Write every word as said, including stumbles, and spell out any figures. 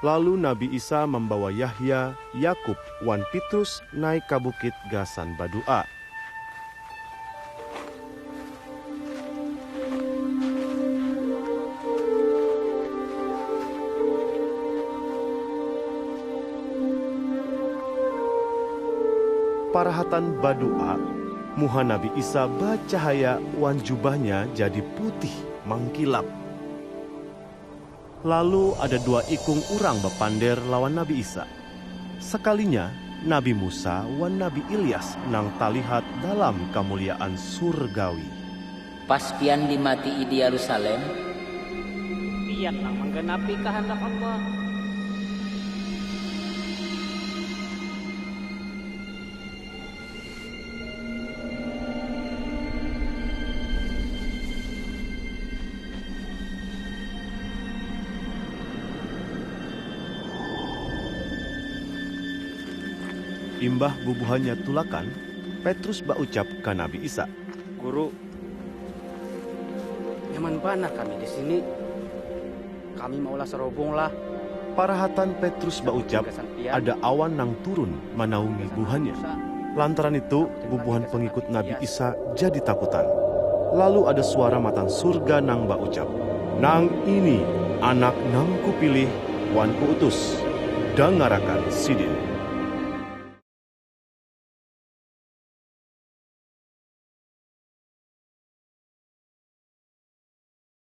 Lalu Nabi Isa mambawa Yahya, Yakub, wan Pitrus naik ka bukit gasan badu'a. Parahatan badu'a, muha Nabi Isa bacahaya wan jubahnya jadi putih mangkilap. Lalu ada dua ikung urang bapander lawan Nabi Isa. Sakalinya, Nabi Musa wan Nabi Ilyas nang talihat dalam kamuliaan surgawi. Pas pian dimati'i di Yarusalem, pian nang mangganapi kahandak Allah. Imbah bubuhannya tulakan, Petrus baucap ka Nabi Isa, Guru, nyaman banar kami di sini. Kami maulah sarobong lah. Parahatan Petrus baucap, ada awan nang turun manaungi buhannya. Lantaran itu, bubuhan pengikut Nabi Isa jadi takutan. Lalu ada suara matan surga nang baucap, Nang ini Anak nang Kupilih wan Kuutus, dangarakan Sidin.